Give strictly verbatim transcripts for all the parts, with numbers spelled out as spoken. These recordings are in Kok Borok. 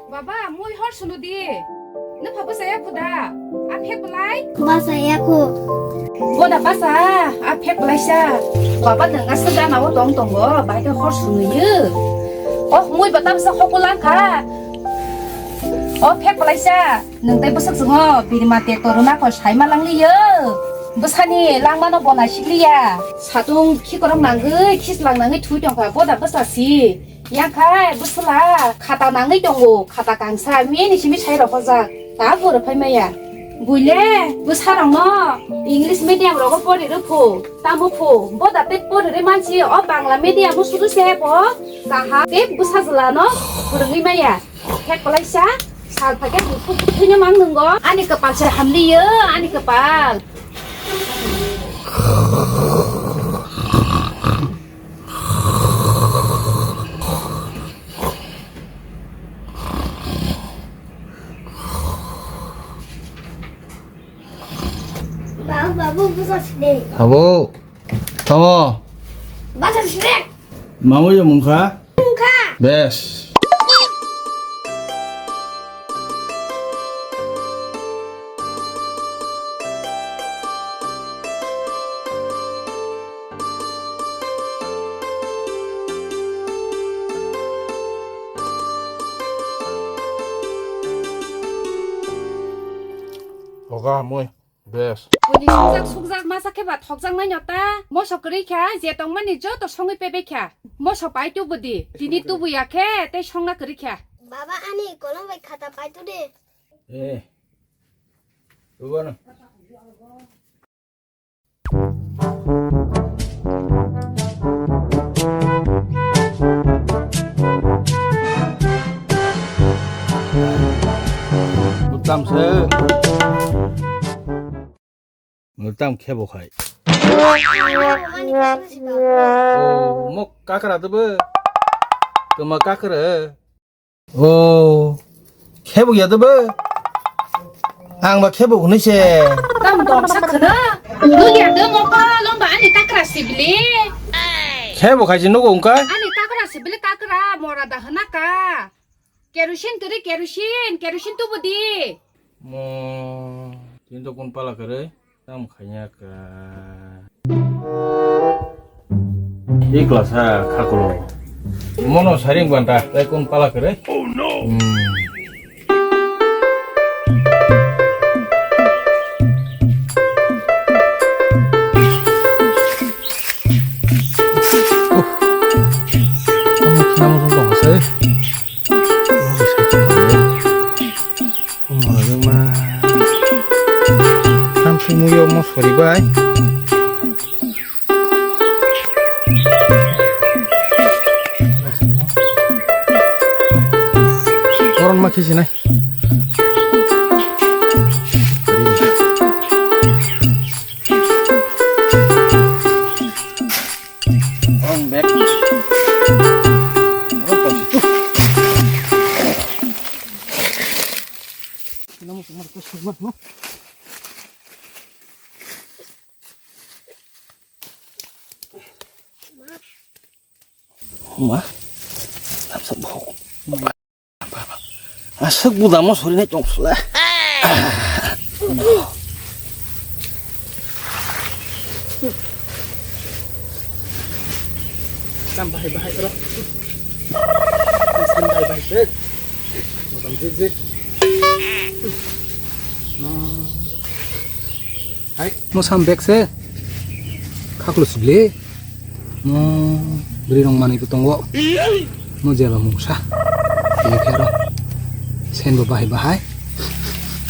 Baba, mui hor sunu di. Nupha bwsa ya khuda? A phek belai? Bwsa ya khu. Boda bwsa, a phek belai sa. Baba nang asa gana o tong tongo, bai khe hor sunu ye. Oh, mui bata bwsa hokol lang kha. Oh, phek belai sa. Nwng tei bwswk chwngo birima tekto rwna kho saima langliyo. Bwsani langmano bo naisikliya. Satung khikorok nangwi, khislang nangwi thwi tongkha, boda bwsa si. Yang khai bwswla khata nangwi tongo, khata kangsa, mini simi sai rok hojak. Ta bo rw phai maya. Buile bwsarokno English medium rogo pori rw phu, tamo phu. Boda tei pori rw mansi o Bangla medium o suru se bo kaham tei bwsa jwlano phwrwngwi maya. Phek kolaisa, sal phakhe bukhuk bukhukno mang nungo. Ani kwpal se hamliyo, ani kwpal. Babu, babu, busa sini. Abo, tamo. Basa sini. Mamu ya mungkha? Mungkha. Bes. Hoga mui. Bes. Boni sukjak sukjak masa khe ba thokjak nai no ta. Mosok kwrwi kha, je tongmani joto songwi pebek kha. Mosok pai tubu di. Tini tubu ya khe tei songna kwrwi kha. Baba, ani kolom bai khata pai tu de. Eh. Tubu no. Mutam se. Mwtam khebo khai. Oh, mo kakra debe. Tuma kakra. Oh, khebo ya debe. Ang ba khebo hwnwi se. Tam dom sak khna. Nung ya de mo ka lomba ani kakra sibili. Khebo khai se nugo wngka. Ani kakra sibili kakra mora da hwnaka. Kerosene kwrwi, kerosene, kerosene tubu di. Mo, tini to kun pala kwrwi, tam khanya ka. Ikla sa khakulo. Mono saring banta, tai kun pala kwrwi. Oh no. Hmm. Namo song tong se. Tam sumuyo mo sori bai. Koron ma khisinai. Ang bek. Orang pasti tu. Namo sumar tu sumar no. Ma, lamsa bok. Aswk budamo sorinai tong sula. Tam bahai bahai ro. Tam bahai bahai se. Motom je je. Hai. Mo sam bek se. Khaklo sibli. Mo bwrwi rong manwi bo tongo. Mo jeba mungsa. Ye khero. Sen bo bahai bahai.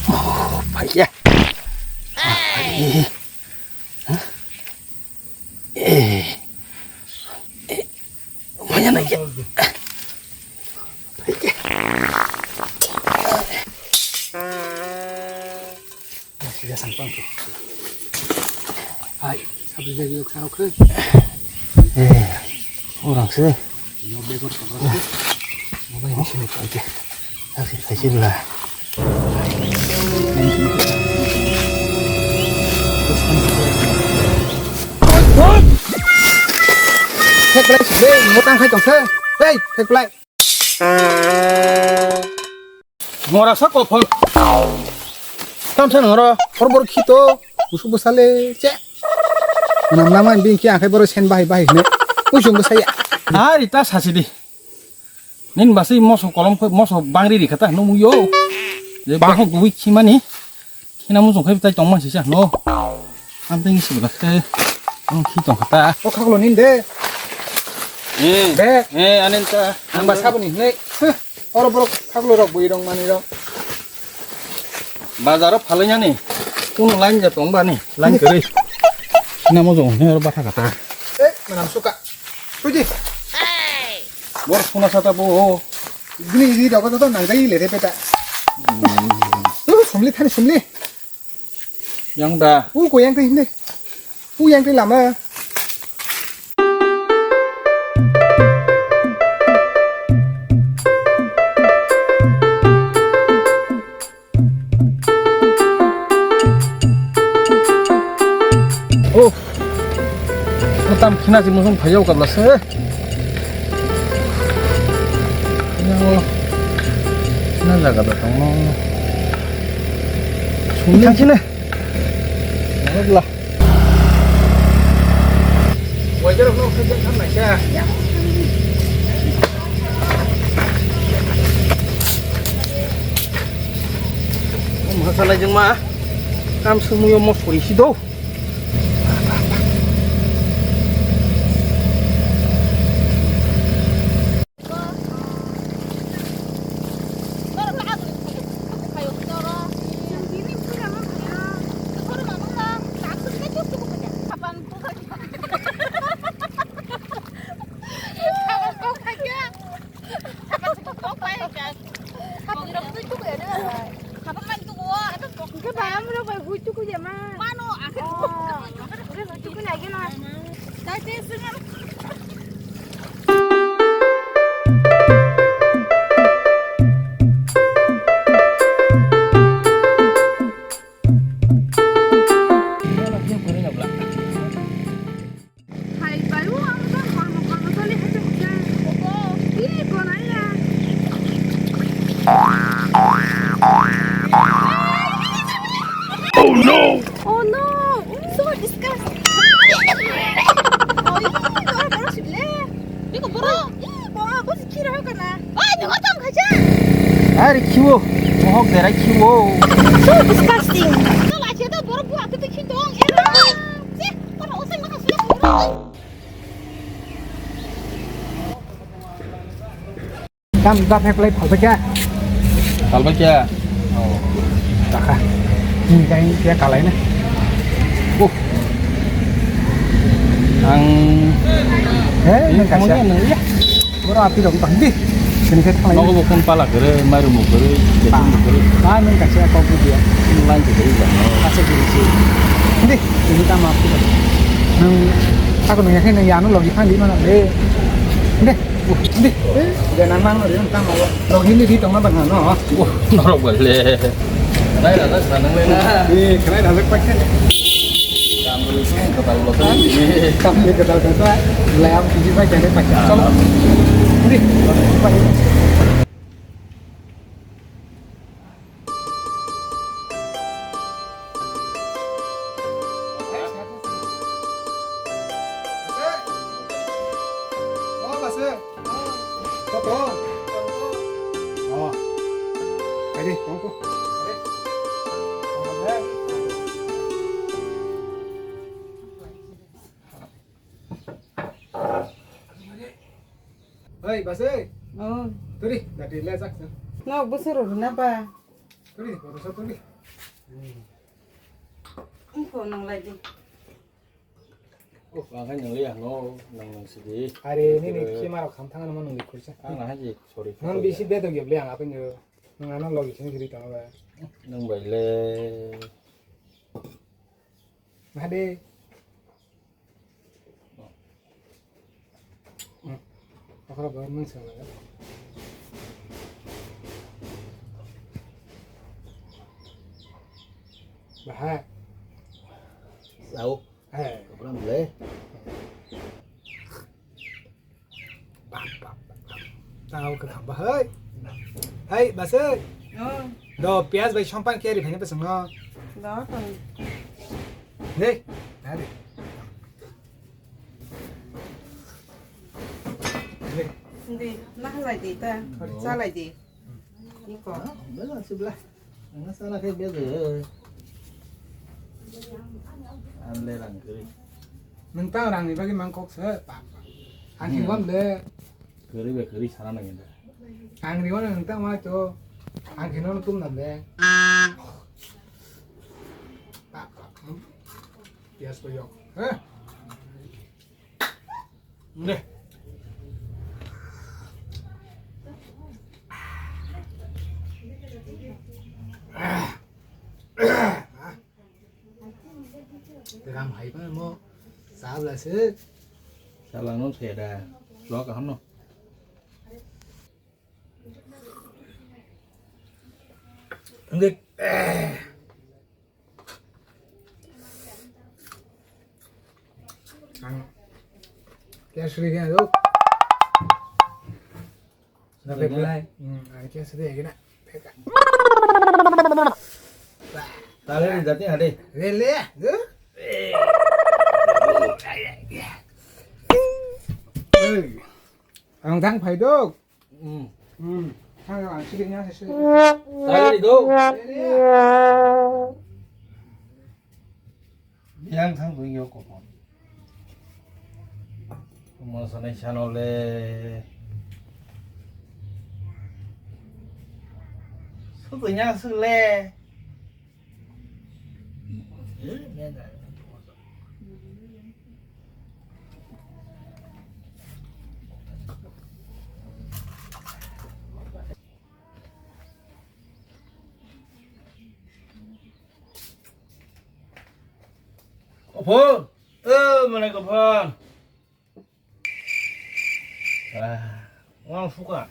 Oh, phaiya. Ah, phai. Huh? Eh. Eh, Sida sang pang khe. Hai, sabri jagi yok sarok khe. Eh, orang se. Yo begor tong rok. Mobile ni sini. Oke. Oke, kaisi bela. Thek belai sik de, motang khai tong se. Hei, thek belai. Ngora sa kophol. Tam sa ngora, hor bor khito, busu busale, che. Nam nama bing ki akhai boro sen bahai bahai ne. Usung bwsaya. Ari ta sasi di. Nin basi moso kolom khe, moso bangri ri khata no muyo. Je bahok gui khimani. Khina mujung khai tai tongma sisa no. Amteng si bela khe. Ang khi tong khata. O khaklo nin de. Eh. Be. Eh, anin ta. Ang ba sabuni nei. Huh. Oro borok khaklo rok bui rong mani rok. Bazar o phalai yani. Kuno line ja tong bani. Line kere. Khina mujung ne oro batha khata. Eh, manam suka. Tuji. Bor suna sata bo. Gini ini dapat tu nang dai le re peta. Tu sumli thani sumli. Yang da. U ko yang tei hinde. U yang tei lama. Oh. Tam khina si musung phayau kabla se. Yang na jaga da tong. Sumli thang sini. Wala. Wajar no khajak khan naisa. Masalai jengma. Kam sumuyo mosori sido. Hingke bayam rok bai hui tuku ya ma. Mano, akhir. Oh, akhir hui tuku lagi na. Dai te singa. Hai, bayu, ang to hormo hormo toli hachuk ja. Obo, ih, konai ya. Oh no! Oh no! So disgusting. Oh, ih, borok, borok sibile. Biko borok. Ih, borok, kok si kira kana. Oi, nungo tong khacha. Ari khiwo. Mohok berai khiwo. So disgusting. Kala che to borok bu akhe to khin tong. Era. Che, kono osai maka sila. Tam da phek lai phalbai kya? Phalbai kya? Oh. Takha. Ni kai kya kalai na. Oh. Ang. Eh, ini nang kamu kasih. Ni nang ya. Boro api dong tang di. Sini ke thalai. Nogo bo phone pala kere, mairu mo kere, ketung mo kere. Ah, nang kasih apa aku dia? Lain kere ba. Kasih diri sih. Di, ini tama aku. Nang aku nang yakin nang yanu logi kan di mana le? Deh, uh, deh. Eh, jangan mang lo, jangan tama lo. Logi ini di tama bang no. Wah, norok bale. Khlai rajak sa nang le na. Eh, khlai rajak pakai. Kam dulu sih, kata lo tadi. Kam dia kata kata. Lai am kiji pakai deh pakai. Chalo. Di. Oi, bas, oi. Oh. Turi, dati le jak. No, busur na ba. Turi, bodo sa turi. Info nang lai di. Oh, ang hai nang liya, no, nang nang sidi. Are, ni ni kima rok kham thang na nang di kursa. Ang na hai ji, sorry. Nang bisi bedo gep le ang apeng yo. Nang ano logi sini sini tama ba. Nang bai le. Hade. Hmm. Okra ba mung sa laga. Baha. Sau. Hai. Okra mle. Bap, bap, bap, bap. Tao ka khamba hai. Hai, basai. Oh. Do, piyaj bai sompan keri phani pasang no. Do, ton. Ne, nari. Ne. Hindi, nahalai di ta. Salai di. Iko. Ah, bela sibla. Ang sana kay bebe. Ang le rang kiri. Nang tao rang ni bagi mangkok se. Ang hiwam le. Kiri be kiri sana nang inda. Ang riwan nang tao ma to. Ang hinon tum na le. Yes, boyok. Hah? Nde. Ram hai pa mo sabla se. Sabla no se da. Lok ham no. Nde. Ang kya sri kya do? Na pe pulai. Hmm, ang kya sri kya na. Tale ni jati hade. Le le. Ang thang phai do. Hmm. Hmm. Thang ang sigi nya se. Tari do. Yang thang do yo ko pon. Mo sanai sano le. Su tu nya su le. Kophon, o mane kophon. Ah, wang suka.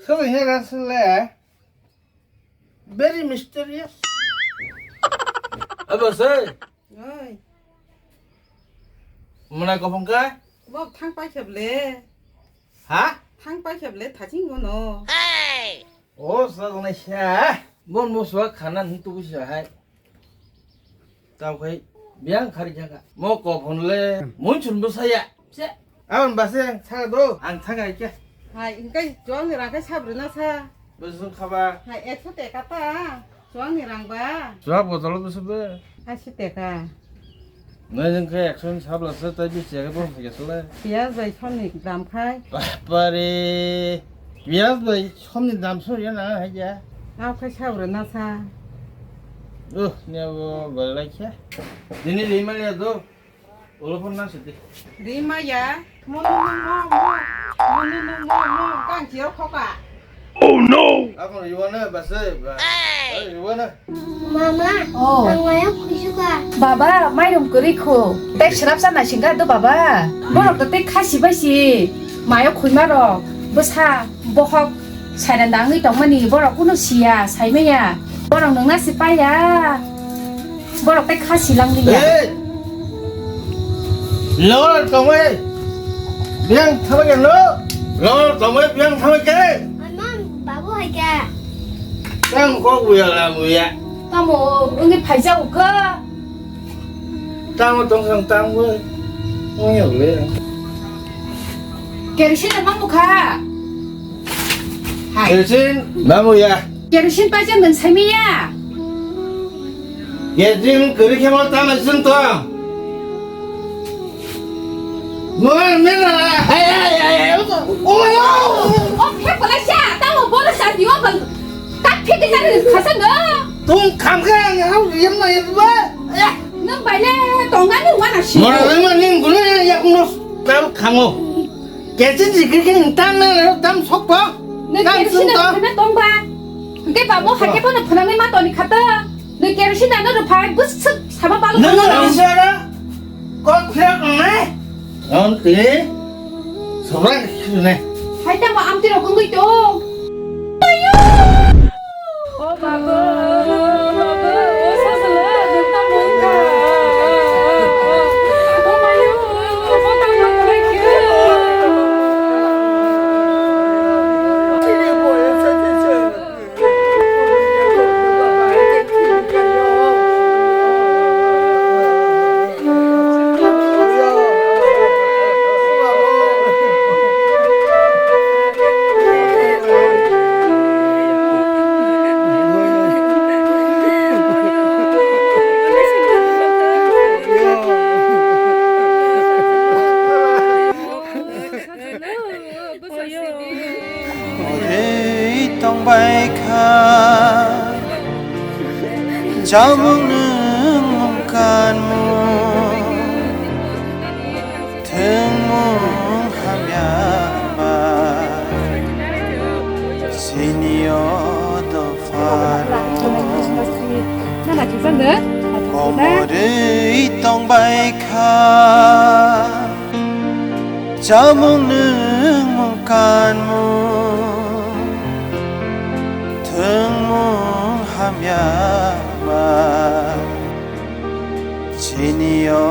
Sini ya kan sele. Very mysterious. Abo se. Oi. Mwnai kophong khe? Bo thang pai khe ble. Ha? Thang pai khe ble thaching bono. O sa jana sa. Bon bo suwa khana hin tu bisa hai. Tao khai biang khari jaka. Mo kophon le mun chun bo saya. Se. Abon base ang thaga do, ang thaga ikya. Hai, hingkai chuang ni rang khai sab rwna sa. Bwswng khaba. Hai, ekso teka ta, chuang ni rang ba. Chuak botolo bwswk be. Ashi teka. Nai jeng khai ekso ni sabla se, tai bisi jaga bwswng thaiga sole. Piyaj bai som ni dam khai. Bapare. Piyaj bai som ni dam song ya na hai ya. Nao khai sab rwna sa. Uh, ni abo bai lai khe. Dini ri ma ya do. Ulo phone nang sidi. Rimaya, mo no no mo mo, mo no no mo mo, kang chiro khoka. Oh no! Ako riwana base ba. Hey! Riwana. Mama, oh. Ang maya khusuka. Baba, mairum kwrwi khu. Tei srapsa naisingkha do baba. Borok to tei khasi bai si. Mayo khulma rok. Bwsa, bohok. Sairanda wngwi tongmani borok kunu siya, saimaya. Borok nungna si paiya. Borok tei kha silang liya. Hey! Lor tongwi biang thabai no. Lor tongwi biang thabai ke. Amang, babu hai ke. Tang kok buya la buya. Tamo wngwi phaijak kha. Tamo tong sang tang bo. Ong ya le. Kerosene mang bukha. Hai. Kerosene mang buya. Kerosene paijak nang saimiya. Kerosene kwrwi khe ma tamo sung tong. Mo mera. Hai hai hai. Oh no. Oh, khe pala sa. Tamo bola sa diwa bal. Tak phik ke jani khasa no. Tung kham khe ang hau yem na yem ba. Ya. Nang bai le tong ani wana si. Mora le ma ning gulu ya ya kuno. Tam khamo. Kechi jikir ke tam na tam sok to. Ne tam kechi sung na to. Khana tong ba. Ke ba mo ha ke bono khana ma to ni khata. Nui kerosene ano rw phai, bwswk sama balwk. Nung ano. Ang sara kok phirok nai. Ang twi sobra khirne. Hai tamo amtwi rok wngwi tong. Ayo! O baba, baba, o sajla, dwkta mungka. O mayo, o tangma kwlai khe. Oi tongbai kha chamung nwng mung kanmung thwngmung hamya ba sini o dophano komorwi tongbai kha chamung nwngmung kanmung thwngmung hamya ba chini o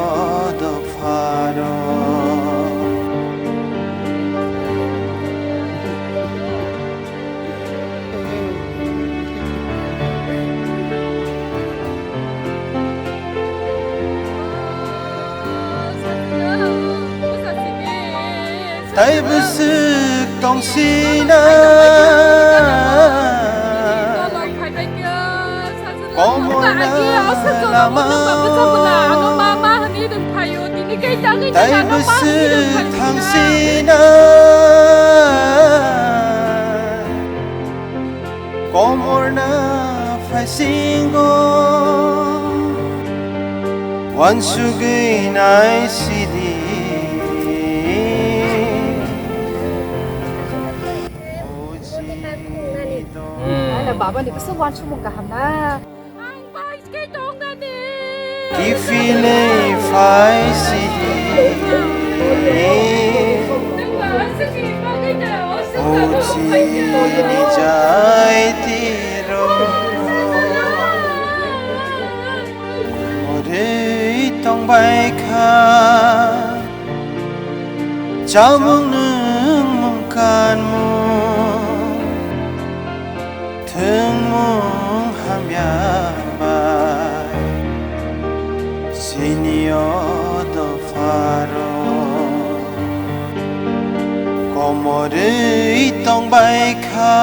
dophano. Tai bwswk tongsina komorna lama tai bwswk thangsina komorna phaisingo wansugwi naisidi. Baba ni bwswk wansukmung kaham na. Kiphilwi phaisidi. O chini jai tiro. Orwi tongbai kha. Chamung nwngmung kanmung thwngmung hamya bai sini o dopharo komorwi tongbai kha.